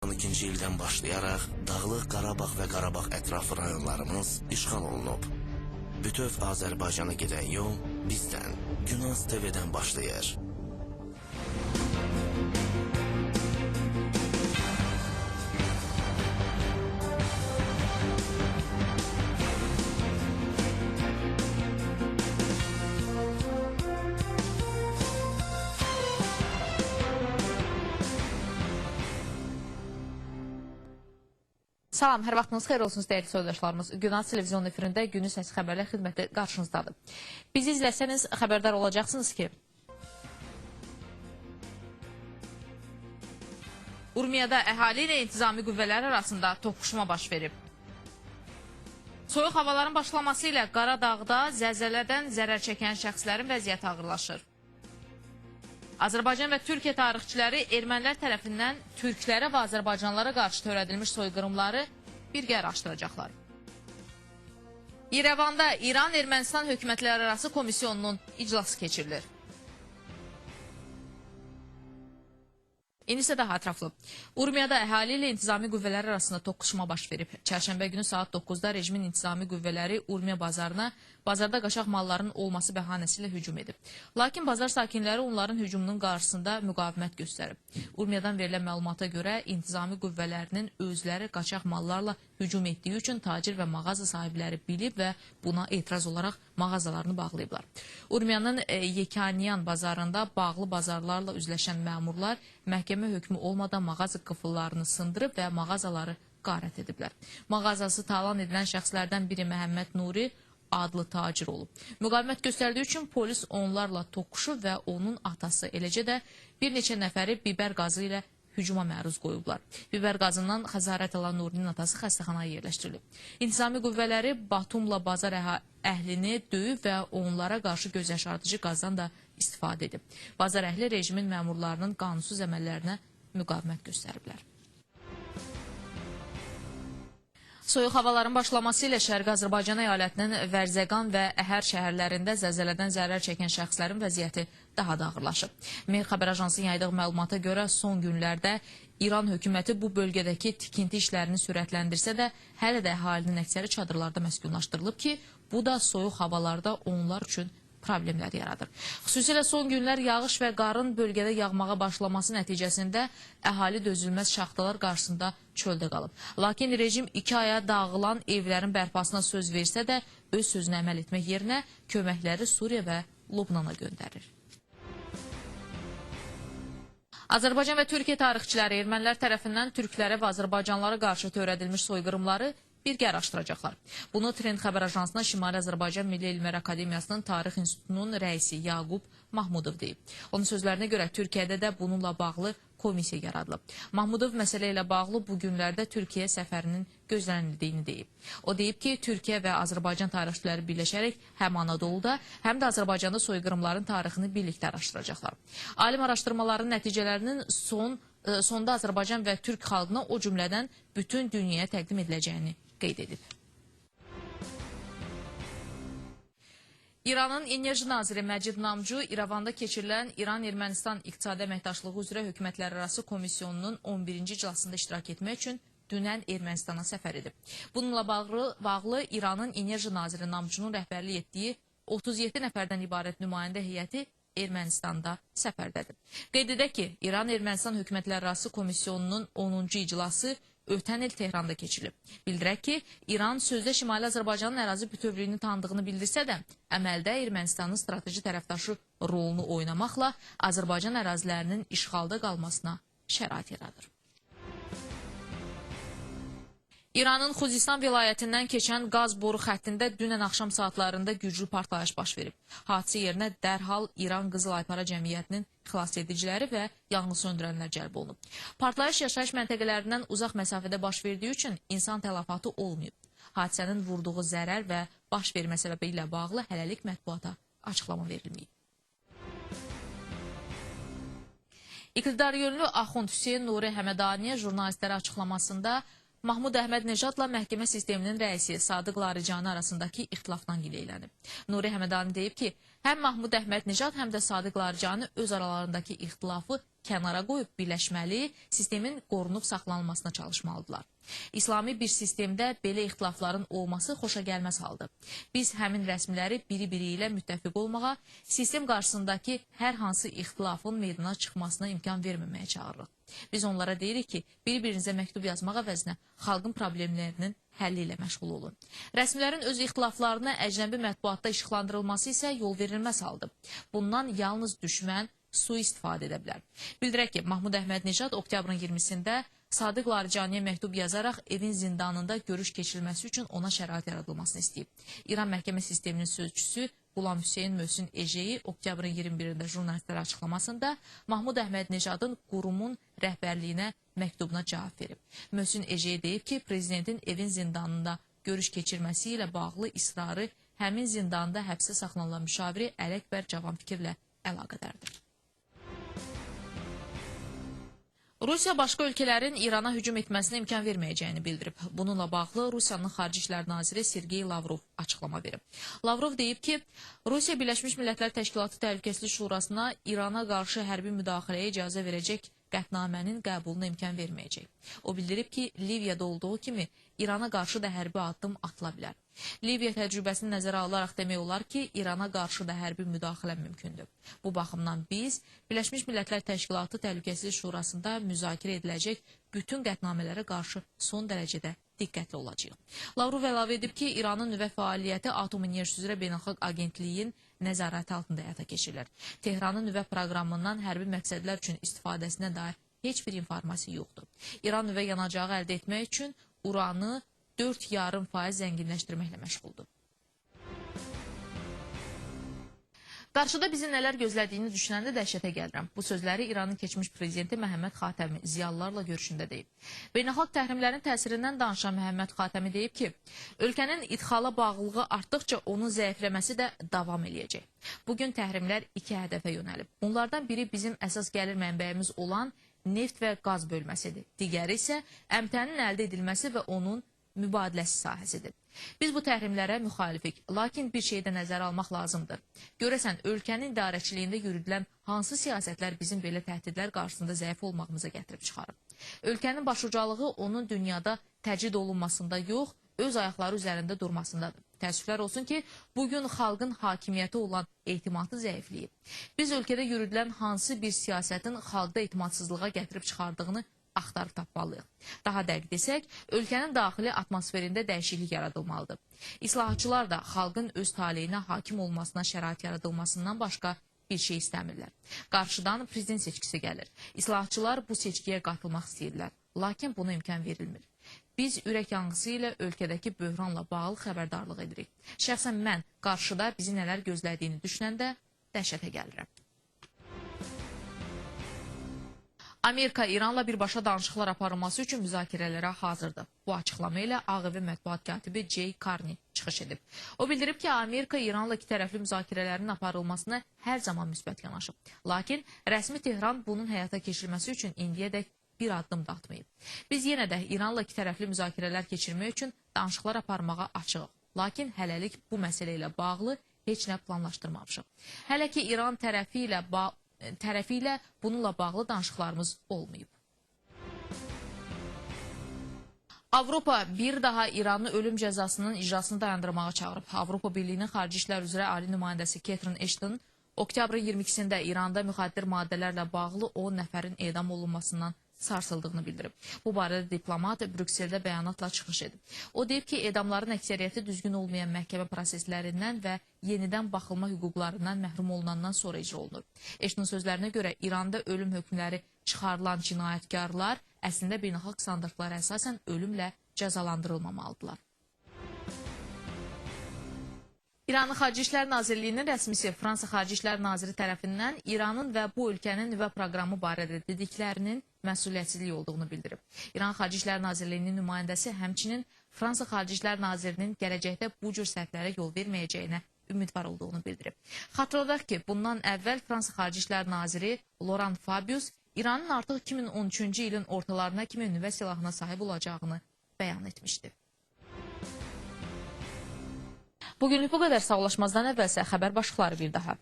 2012-ci ildən başlayaraq Dağlıq Qarabağ və Qarabağ ətrafı rayonlarımız işğal olunub. Bütöv Azərbaycana gedən yol bizdən, Günaz TV-dən başlayır. Salam, hər vaxtınız xeyir olsun dəyərli soydaşlarımız. Günaz Televizyon efirində Günün Səsi xəbərlər xidməti qarşınızdadır. Bizi izləsəniz xəbərdar olacaqsınız ki, Urmiyada əhali ilə intizami qüvvələr arasında toqquşma baş verib. Soyuq havaların başlaması ilə Qaradağda zəlzələdən zərər çəkən şəxslərin vəziyyəti ağırlaşır. Azərbaycan və Türkiyə tarixçiləri ermənilər tərəfindən türklərə və azərbaycanlılara qarşı törədilmiş soyqırımları birgə araşdıracaqlar. İrəvanda İran-Ermənistan hökumətləri arası komisyonunun iclası keçirilir. İndi isə daha ətraflı. Urmiyada əhali ilə intizami qüvvələr arasında toqquşma baş verib. Çərşənbə günü saat 9-da rejimin intizami qüvvələri Urmiya bazarına bazarda qaçaq malların olması bəhanəsi ilə hücum edib. Lakin bazar sakinləri onların hücumunun qarşısında müqavimət göstərib. Urmiyadan verilən məlumata görə intizami qüvvələrinin özləri qaçaq mallarla hücum etdiyi üçün tacir və mağaza sahibləri bilib və buna etiraz olaraq mağazalarını bağlayıblar. Urmiyanın Yekaniyan bazarında bağlı bazarlarla üzləşən məmurlar məhkəmə hökmü olmadan mağaza qıfıllarını sındırıb və mağazaları qarət ediblər. Mağazası talan edilən şəxslərdən biri Məhəmməd Nuri adlı tacir olub. Müqavimət göstərdiyi üçün polis onlarla toqquşub və onun atası, eləcə də bir neçə nəfəri biber qazı ilə hücuma məruz qoyublar. Biber qazından xəsarət alan Nurinin atası xəstəxanaya yerləşdirilib. İntizami qüvvələri Batumla bazar əhlini döyüb və onlara qarşı gözyaşartıcı qazdan da istifadə edib. Bazar əhli rejimin məmurlarının qanunsuz əməllərinə müqavimət göstəriblər. Soyuq havaların başlaması ilə Şərqi Azərbaycan əyalətinin Vərzəqan və Əhər şəhərlərində zəlzələdən zərər çəkən şəxslərin vəziyyəti daha da ağırlaşıb. Mehr Xəbər Ajansının yaydığı məlumata görə son günlərdə İran hökuməti bu bölgədəki tikinti işlərini sürətləndirsə də, hələ də əhalinin əksəri çadırlarda məskunlaşdırılıb ki, bu da soyuq havalarda onlar üçün problemlər yaradır. Xüsusilə son günlər yağış və qarın bölgədə yağmağa başlaması nəticəsində əhali dözülməz şaxtalar qarşısında çöldə qalıb. Lakin rejim 2 aya dağılan evlərin bərpasına söz versə də, öz sözünə əməl etmək yerinə köməkləri Suriya və Lübnana göndərir. Azərbaycan və Türkiyə tarixçiləri ermənilər tərəfindən türklərə və azərbaycanlılara qarşı törədilmiş soyqırımları birgə araşdıracaqlar. Bunu Trend Xəbər Ajansına Şimali Azərbaycan Milli Elmlər Akademiyasının Tarix İnstitutunun rəisi Yaqub Mahmudov deyib. Onun sözlərinə görə Türkiyədə də bununla bağlı komissiya yaradılıb. Mahmudov məsələ ilə bağlı bu günlərdə Türkiyə səfərinin gözlənildiyini deyib. O deyib ki, Türkiyə və Azərbaycan tarixçiləri birləşərək həm Anadoluda, həm də Azərbaycanda soyqırımların tarixini birlikdə araşdıracaqlar. Alim araşdırmaların nəticələrinin sonda Azərbaycan və Türk xalqına, o cümlədən bütün dünyaya təqdim ediləcəyini qeyd edib. İranın Enerji Naziri Məcid Namcu İrəvanda keçirilən İran-Ermənistan İqtisadi Əməkdaşlığı üzrə Hökumətlərarası Komisyonunun 11-ci iclasında iştirak etmək üçün dünən Ermənistana səfər edib. Bununla bağlı İranın Enerji Naziri Namcunun rəhbərlik etdiyi 37 nəfərdən ibarət nümayəndə heyəti Ermənistanda səfərdədir. Qeyd edək ki, İran-Ermənistan Hökumətlərarası Komisyonunun 10-cu iclası ötən il Tehranda keçirilib. Bildirək ki, İran sözdə Şimali Azərbaycanın ərazi bütövlüyünü tanıdığını bildirsə də, əməldə Ermənistanın strateji tərəfdaşı rolunu oynamaqla Azərbaycan ərazilərinin işğalda qalmasına şərait yaradır. İranın Xuzistan vilayətindən keçən qaz boru xəttində dünən axşam saatlarında güclü partlayış baş verib. Hadisə yerinə dərhal İran Qızıl Aypara Cəmiyyətinin xilasediciləri və yanğın söndürənlər cəlb olunub. Partlayış yaşayış məntəqələrindən uzaq məsafədə baş verdiyi üçün insan tələfatı olmayıb. Hadisənin vurduğu zərər və baş vermə səbəbi ilə bağlı hələlik mətbuata açıqlama verilməyib. İqtidar yönlü Axund Hüseyn Nuri Həmədaniyə jurnalistlərə açıqlamasında Mahmud Əhmədnejadla məhkəmə sisteminin rəisi Sadıq Laricani arasındakı ixtilafdan gileylənib. Nuri Həmədani deyib ki, həm Mahmud Əhmədnejad, həm də Sadıq Laricani öz aralarındakı ixtilafı kənara qoyub birləşməli, sistemin qorunub saxlanılmasına çalışmalıdırlar. İslami bir sistemdə belə ixtilafların olması xoşagəlməz haldır. Biz həmin rəsmiləri biri-biri ilə müttəfiq olmağa, sistem qarşısındakı hər hansı ixtilafın meydana çıxmasına imkan verməməyə çağırırıq. Biz onlara deyirik ki, bir-birinizə məktub yazmaq əvəzinə xalqın problemlərinin həlli ilə məşğul olun. Rəsmilərin öz ixtilaflarına əcnəbi mətbuatda işıqlandırılması isə yol verilməz haldır. Bundan yalnız düşmən sui-istifadə edə bilər. Bildirək ki, Mahmud Əhmədnejad oktyabrın 20-sində Sadiq Laricaniyə məktub yazaraq evin zindanında görüş keçirilməsi üçün ona şərait yaradılmasını istəyib. İran məhkəmə sisteminin sözçüsü Qulam Hüseyn Möhsün Ejeyi oktyabrın 21-də jurnalistlərə açıqlamasında Mahmud Əhmədnejadın qurumun rəhbərliyinə məktubuna cavab verib. Möhsün Ejeyi deyib ki, prezidentin evin zindanında görüş keçirməsi ilə bağlı israrı həmin zindanda həbsə saxlanılan müşaviri Ələkbər Cavanfikirlə əlaqədardır. Rusiya başqa ölkələrin İrana hücum etməsinə imkan verməyəcəyini bildirib. Bununla bağlı Rusiyanın Xarici İşlər Naziri Sergey Lavrov açıqlama verib. Lavrov deyib ki, Rusiya Birləşmiş Millətlər Təşkilatı Təhlükəsizlik Şurasına İrana qarşı hərbi müdaxiləyə icazə verəcək qətnamənin qəbuluna imkan verməyəcək. O bildirib ki, Liviyada olduğu kimi İrana qarşı da hərbi addım atıla bilər. Liviya təcrübəsini nəzərə alaraq demək olar ki, İrana qarşı da hərbi müdaxilə mümkündür. Bu baxımdan biz Birləşmiş Millətlər Təşkilatı Təhlükəsizlik Şurasında müzakirə ediləcək bütün qətnamələrə qarşı son dərəcədə diqqətli olacağıq. Lavrov əlavə edib ki, İranın nüvə fəaliyyəti Atom Enerjisi üzrə Beynəlxalq Agentliyin nəzarəti altında həyata keçirilir. Tehranın nüvə proqramından hərbi məqsədlər üçün istifadəsinə dair heç bir informasiya yoxdur. İran nüvə yanacağı əldə etmək üçün uranı 4,5% zənginləşdirməklə məşğuldur. Qarşıda bizi nələr gözlədiyini düşünəndə dəhşətə gəlirəm. Bu sözləri İranın keçmiş prezidenti Məhəmməd Xatəmi ziyalılarla görüşündə deyib. Beynəlxalq təhrimlərin təsirindən danışan Məhəmməd Xatəmi deyib ki, ölkənin idxala bağlılığı artdıqca onun zəifləməsi də davam eləyəcək. Bugün təhrimlər iki hədəfə yönəlib. Bunlardan biri bizim əsas gəlir mənbəyimiz olan neft və qaz bölməsidir. Digəri isə əmtənin əldə edilməsi və onun mübadiləsi sahəsidir. Biz bu təhrimlərə müxalifik, lakin bir şeyi də nəzərə almaq lazımdır. Görəsən, ölkənin idarəçiliyində yürüdülən hansı siyasətlər bizim belə təhdidlər qarşısında zəif olmağımıza gətirib çıxarıb? Ölkənin başucalığı onun dünyada təcrid olunmasında yox, öz ayaqları üzərində durmasındadır. Təəssüflər olsun ki, bugün xalqın hakimiyyəti olan etimadı zəifləyib. Biz ölkədə yürüdülən hansı bir siyasətin xalqda etimadsızlığa gətirib çıxardığını axtarıb tapmalıyıq. Daha dəqiq desək, ölkənin daxili atmosferində dəyişiklik yaradılmalıdır. İslahatçılar da xalqın öz taleyinə hakim olmasına şərait yaradılmasından başqa bir şey istəmirlər. Qarşıdan prezident seçkisi gəlir. İslahatçılar bu seçkiyə qatılmaq istəyirlər, lakin buna imkan verilmir. Biz ürək yanğısı ilə ölkədəki böhranla bağlı xəbərdarlıq edirik. Şəxsən mən qarşıda bizi nələr gözlədiyini düşünəndə dəhşətə gəlirəm. Amerika İranla birbaşa danışıqlar aparılması üçün müzakirələrə hazırdır. Bu açıqlama ilə Ağ Ev mətbuat katibi Jay Carney çıxış edib. O bildirib ki, Amerika İranla iki tərəfli müzakirələrin aparılmasına hər zaman müsbət yanaşıb. Lakin rəsmi Tehran bunun həyata keçirilməsi üçün indiyədək bir addım da atmayıb. Biz yenə də İranla iki tərəfli müzakirələr keçirmək üçün danışıqlar aparmağa açığıq. Lakin hələlik bu məsələ ilə bağlı heç nə planlaşdırmamışıq. Hələ ki İran tərəfi ilə bununla bağlı danışıqlarımız olmayıb. Avropa bir daha İranı ölüm cəzasının icrasını dayandırmağa çağırıb. Avropa Birliyinin Xarici İşlər üzrə Ali nümayəndəsi Catherine Ashton oktyabrın 22-sində İranda müxəddir maddələrlə bağlı 10 nəfərin edam olunmasından sarsıldığını bildirib. Bu barədə diplomat Brükseldə bəyanatla çıxış edib. O deyib ki, edamların əksəriyyəti düzgün olmayan məhkəmə proseslərindən və yenidən baxılma hüquqlarından məhrum olunandan sonra icra olunur. Ashtonun sözlərinə görə İranda ölüm hökmləri çıxarılan cinayətkarlar əslində beynəlxalq standartlara əsasən ölümlə cəzalandırılmamalıdırlar. İranın Xarici İşlər Nazirliyinin rəsmisi Fransa Xarici İşlər Naziri tərəfindən İranın və bu ölkənin nüvə proqramı barədə dediklərinin məsuliyyətsizlik olduğunu bildirib. İran Xarici İşlər Nazirliyinin nümayəndəsi həmçinin Fransa Xarici İşlər Nazirinin gələcəkdə bu cür səhvlərə yol verməyəcəyinə ümidvar olduğunu bildirib. Xatırladaq ki, bundan əvvəl Fransa Xarici İşlər Naziri Laurent Fabius İranın artıq 2013-cü ilin ortalarına kimi nüvə silahına sahib olacağını bəyan etmişdi. Bugünlük bu qədər. Sağollaşmazdan əvvəlsə xəbər başlıqları bir daha.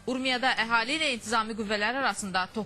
Urmiyada əhali ilə intizami qüvvələr arasında toqquşma.